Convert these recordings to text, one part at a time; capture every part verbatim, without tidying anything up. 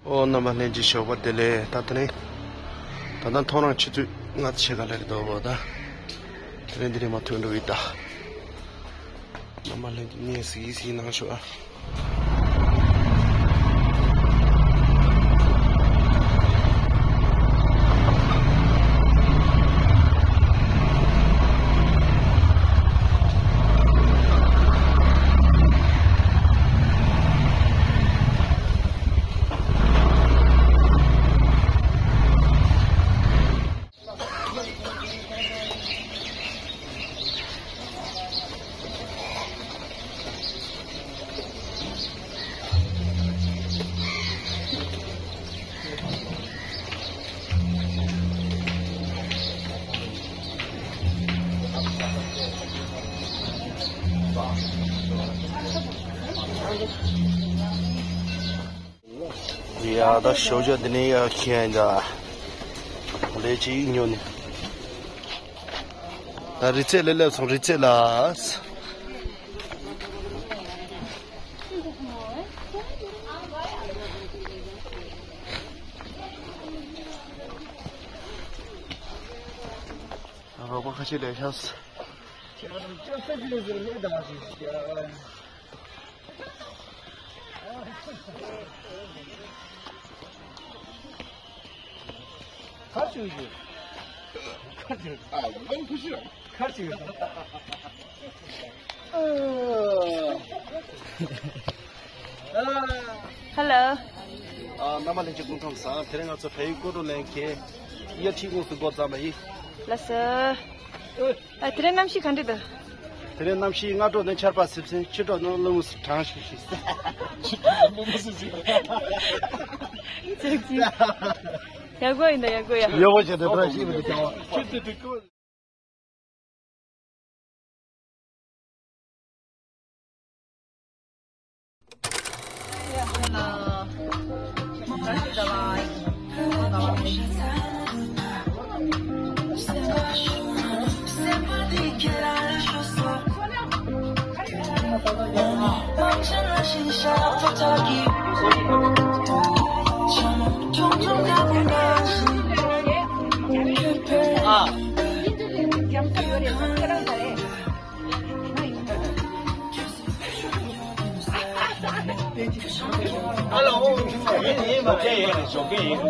ཨོ་རྣམ་པ་ལྷན་རྒྱས་ཞོགས་པ་བདེ་ལེགས། ད་དེ་རིང་ད་ལྟ་ཐོ་རངས་ཆུ་ཚོད་ལྔ་དང་ཕྱེད་ཀ་ལ་རེད་འདུག་ད། དེ་རིང་འདི་རིང་མ་ཐོན་འགྲོ་བའི་ད། རྣམ་པ་ལྷན་རྒྱས་གཟིགས་གཟིགས་གནང་ཤོག་ཨ། ཡ་ད་ཞོགས་ཇ་འདི་ནས་ཡར་ཁྱེར་ཡིན་ད། ལས་ཅིག་ཉོ་ནས། ད་རི་རྩེ་ལ་སླེབས་སོང་། རི་རྩེ་ལ། རོགས་པ་ཁ་ཤས་ལས་ཤག་ཁར་ཆུ་ཡོད། ཁར་ཆུ་ཡོད། ཨ། ཁར་ཆུ་ཡོད། ཧེ་ལོ། ཨ། རྣམ་པ་ལྷན་རྒྱས་སྐུ་ཁམས་བཟང་། དེ་རིང་ང་ཚོ་བལ་ཡུལ་ཀོ་ཀྲོ་གླིང་གི་གཡའ་ཁྲིད་ཁོངས་སུ་འགོ་བརྩམས་པ་ཡིན། ལགས་སོ། ཨ། དེ་རིང་གནམ་གཤིས་ག་འདྲ་འདུག་དེ་རིང་གནམ་གཤིས་སྔ་དྲོ་ནས་ཆར་པ་སིབ་སིབ། ཕྱི་དྲོ་ནས་ཀླུ་མོ་གྲང་ཤིག་ཤིག་ཕྱི་དྲོ་ནས་ཀླུ་མོ་སིབ་སིབ། ཙག་ཙིག་ཡག་པོ་ཡིན་ད། ཡག་པོ་ཡ། ཡག་པོ་བྱས་ཏེ་བཀྲ་ཤིས་པ་དེ་ཀྱང་བ། ཁྱེད་ཚོས་དེ་ཀོ། ཨ་ལོ། ཡིན་ཡིན། མ་ཁྱེད་ཡིན། ཞོགས་ཀས་ཡིན།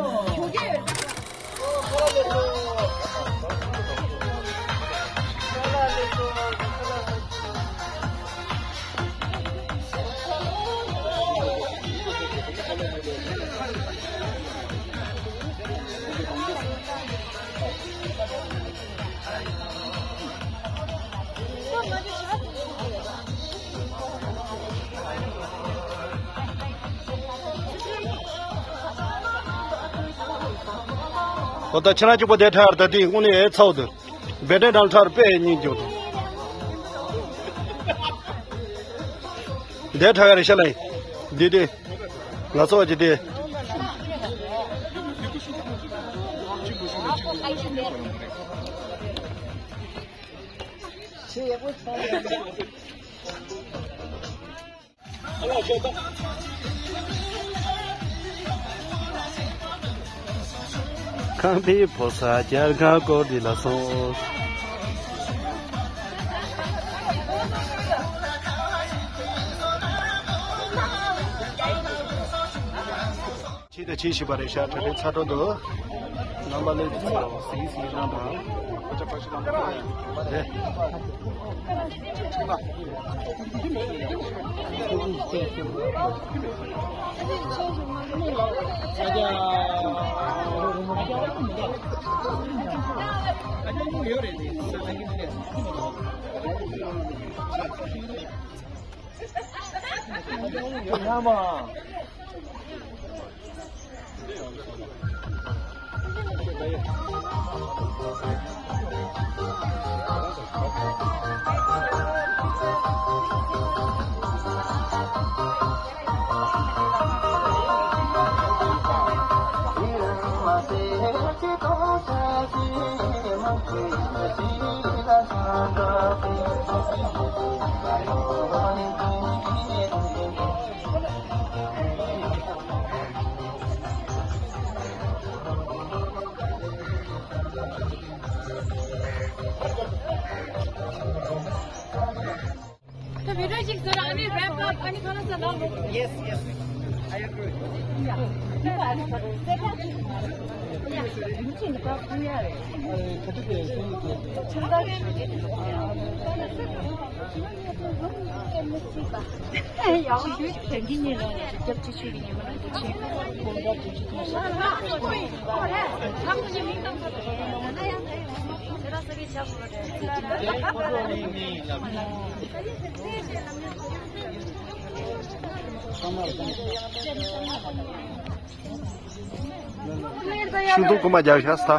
ཨོ་ད་ཁྱེད་རང་གཅིག་པོ་བསྡད་ཐལ། ད་དེ་དངོས་གནས་ཨེ་ཚ་བོ་འདུག་བེ་ཏྲེན་དང་ལྷར་དཔེ་སྙིང་རྗེ་པོ་འདུག་བསྡད་ཐལ་ག་རེ་ཤ་ལ་ཡིན། འདི་དེ་ང་ཚོ་བ་ཅི་དེ། ཁམས་པའི་ཕོ་གསར་རྒྱལ་ཁམས་སྐོར་འདི་ལ་སོང་། ཁྱེད་དང་ཁྱེད་ཞིག་པ་རེད་ཤག་གྲ་སྒྲིག་ཚར་འགྲོ་འདུག་རྣམ་པ་ལྷན་རྒྱས་ཚོ་གཟིགས་གཟིགས་གནང་དང་། ཡ་མ། Video ཞིག་བཟོ་ར། ཨ་ནི་རེབ་ཨབ། ཨ་ནི་ཁ་ལག་ཟ་ན་ལོ། Yes, yes. I agree. ཤིང་སྡོང་རྐུན་མ་རྒྱག་བཞག་ས།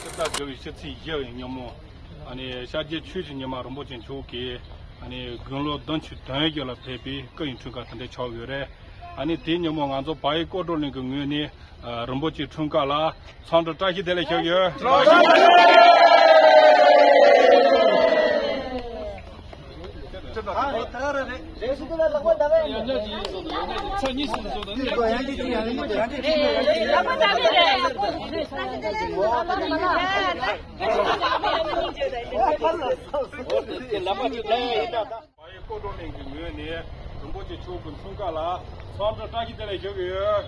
སེར་སྐྱ་དགེ་བའི་ཤིས་ཚིག་བཞི་བའི་ཉིན་མོ། ཨ་ནི་ཤར་རྒྱལ་ཆོས་ཀྱི་ཉི་མ་རིན་པོ་ཆེ་མཆོག་གིས་ཨ་ནི་དགུང་ལོ་བདུན་ཅུ་དོན་བརྒྱད་ལ་ཕེབས་པའི་སྐུ་ཡི་འཁྲུངས་སྐར་དེ་འདྲ་ཆགས་ཡོད་རེད། ཨ་ནི་དེའི་ཉིན་མོ་ང་ཚོ་བལ་ཡུལ་ཀོ་ཀྲོ་གླིང་གི་ངོས་ནས་ཨ་རིན་པོ་ཆེའི་འཁྲུངས་སྐར་ལ་འཚམས་འདྲི་བཀྲ་ཤིས་བདེ་ལེགས་ཞུ་གི་ཡོད། བལ་ཡུལ་ཀོ་ཀྲོ་གླིང་གི་ངོས་ནས་རིན་པོ་ཆེ་མཆོག་གི་འཁྲུངས་སྐར་ལ་འཚམས་འདྲི་བཀྲ་ཤིས་བདེ་ལེགས་ཞུ་གི་ཡོད།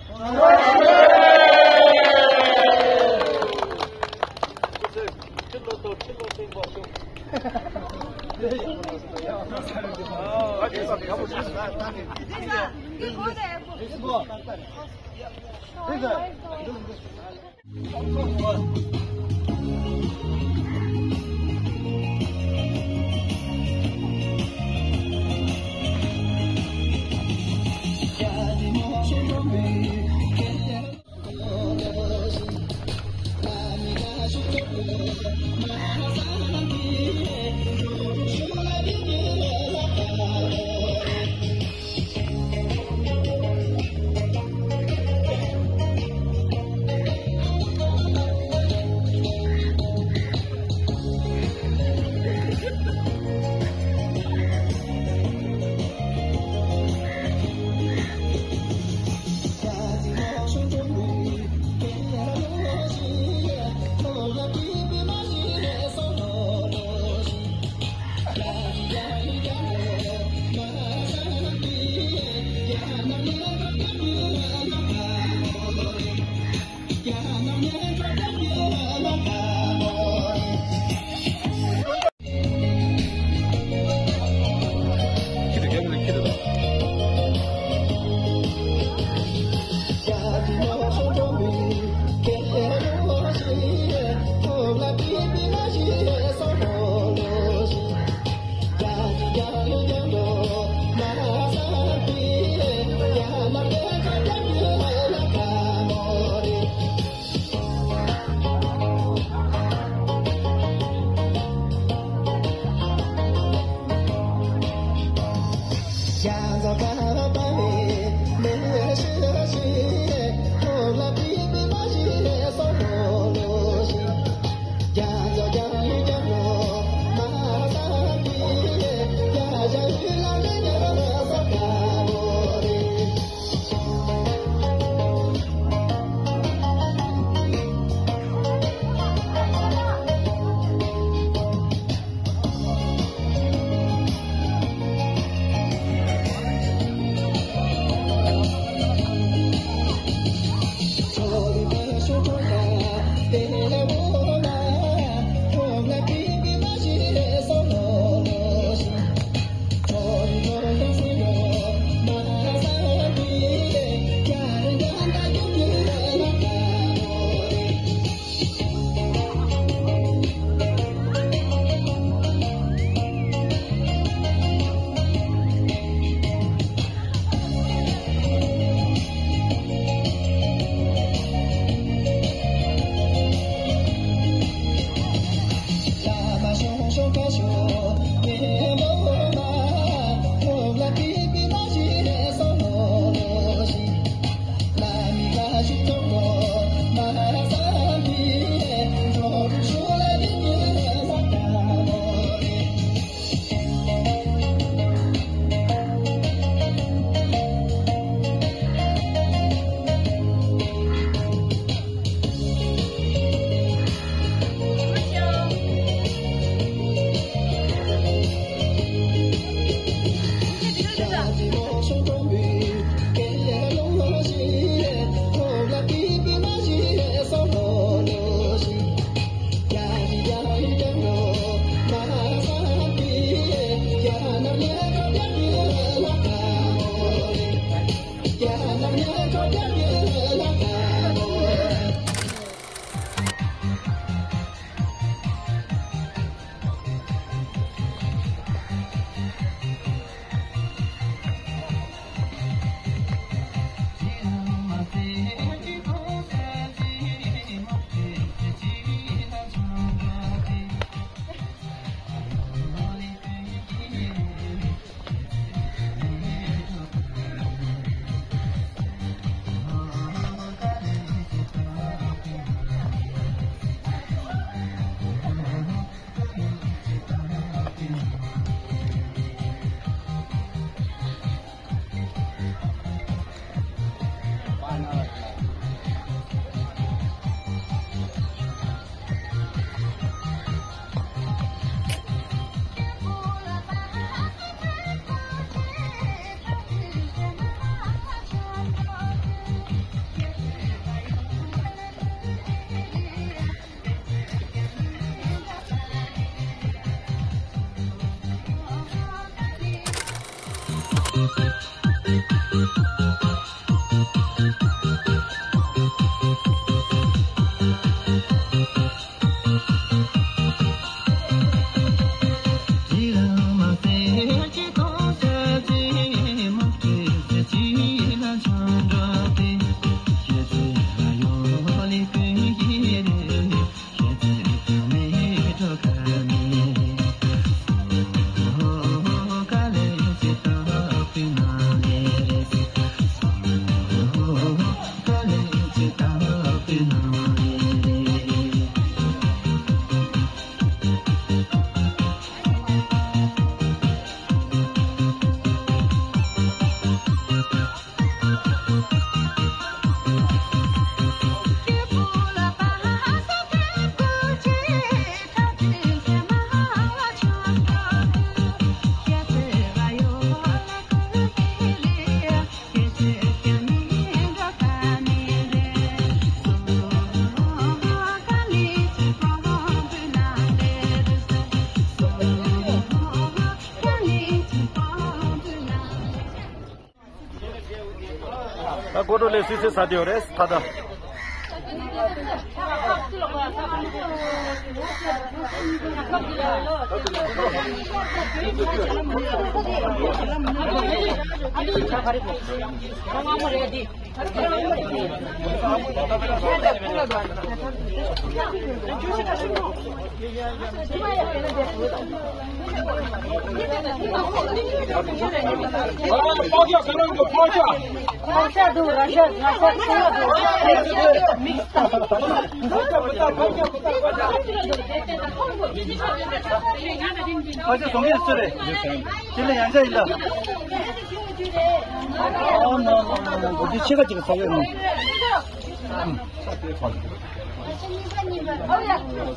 ད་སྒོ་འགྲོ་ལས་སུས་སུས་ཟ་དེ་ཡོད་རེད་ད་ལྟ།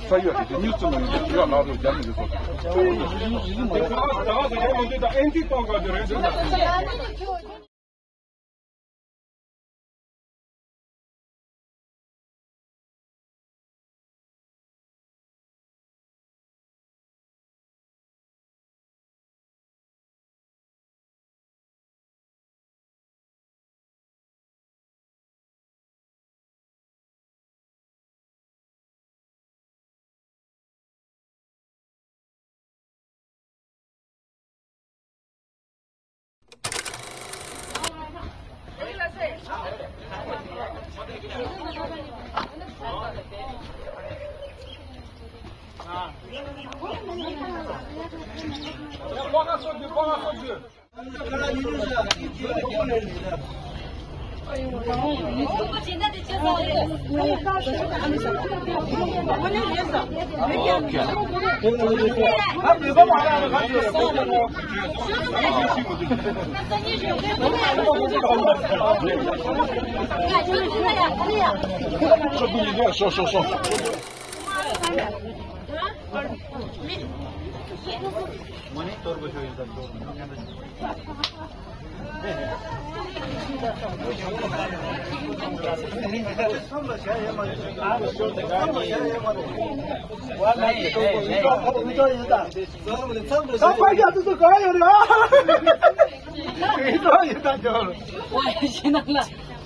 ས་ཡོད་རེད་དེ་གཉིས་གཙོ་མ་ཡིན་ཏེ་ཡོད་ལག་རོགས་རྒྱབ་མི་འདུག་ཟེར། དེ་ག་ད་ག་ཟེར་ཡ་མི་འདུག་ད་ཨེན་ཏི་གཏོང་ག་དེ་རེད་ཟེར།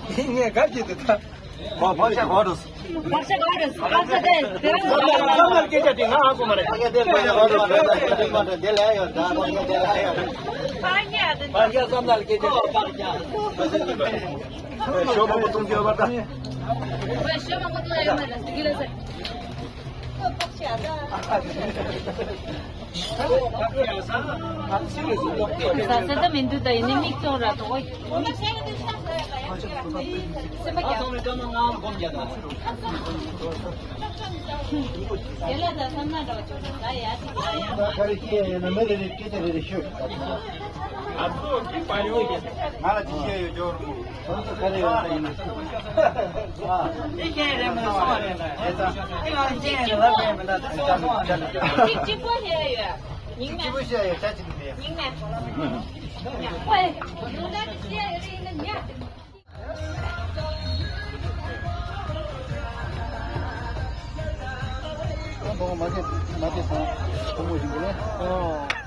ངས་ག་གི་དེ་ད། བག་ཆགས་གོ་འགྲོ། བག་ཆགས་གོ་འགྲོ། བག་ཆགས་དེ་དེ་རང་ཚང་མ་སྐད་ཆ་དེ་ང་ཧ་གོ་མ་རེད། ཨ་ཡ་དེ་བག་ཆགས་གོ་འགྲོ། དེ་ལ་ཡོད་ད་དེ་ལ་ཡོད། བག་ཆགས་བསམ་ན་སྐད་ཆ་དེ་བག་ཆགས། ཤོ་མང་པོ་གཏོང་རྒྱུ་ཡོད་པ་ད། ཤོ་མང་པོ་གཏོང་ཡོད་མ་རེད་དེ་གི་ལ་ཟེར། ཟ་ཟ་ད་མི་འདུག་ད་ཡིན་ནི་མིག་གཏོང་ར་དོ། གཅིག་གཅིག་པོ་བཤད་ཡོད། ད་གཅིག་པོ་བཤད་ཡོད། ད་གཅིག་པོ་བཤད་ཡོད། ཉིན་ནས། ཉིན་ནས། ཧོꯏ། ཡོང་ད་དེ་བཤད་ཡོད་རེད་ཡིན་ན་ཉག་ཨ་འདུག་མ་བྱེད་མ་བྱེད་སོང་། ཁོ་མོ་བཞིན་དུ་ལས། ཨོ།